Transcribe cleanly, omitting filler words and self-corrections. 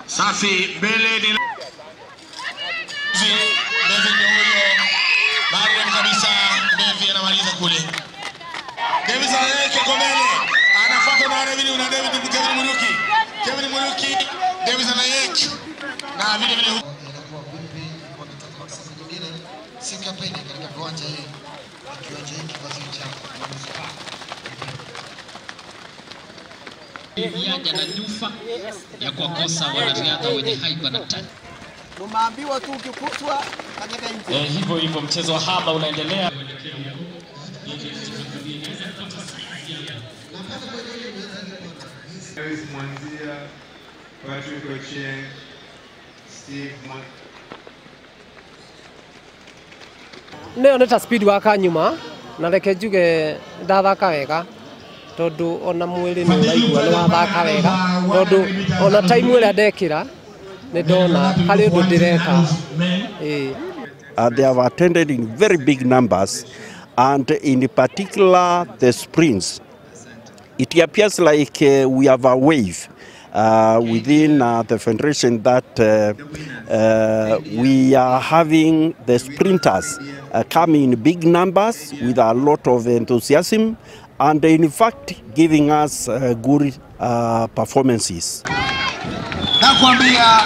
Safi mbele ni David huyo. Bado kabisa David anamaliza kule. David anaweka kwa mbele. Anafuata na David na David Kevin Muriuki. Kevin Muriuki, David anayek. Na vile vile inakuwa vipi kwa mtaka nyingine siku ya pili katika viwanja hii. Kiwanja hiki kwa cha manispaa. Yaja na nyufa ya kuwakosa wanariadha wenye haiba na tani. Tumeambiwa tu ukikutwa katika nchi. Hivyo hivyo mchezo wa haba unaendelea. Lewis Mwanzia, Patrick Ochieng, Steve Nĩyo nĩ ta speed wa kanyuma na reke njuge ndathaka wega tondu ona mwĩrĩ nĩ ũraigua nĩ wathaka wega tondu ona time ĩrĩa ndekĩra nĩ ndona harĩ ũndũ ndĩreka. They have attended in very big numbers, and in particular the sprints. It appears like we have a wave within the federation that we are having the sprinters coming in big numbers with a lot of enthusiasm and in fact giving us good performances. Nakwambia.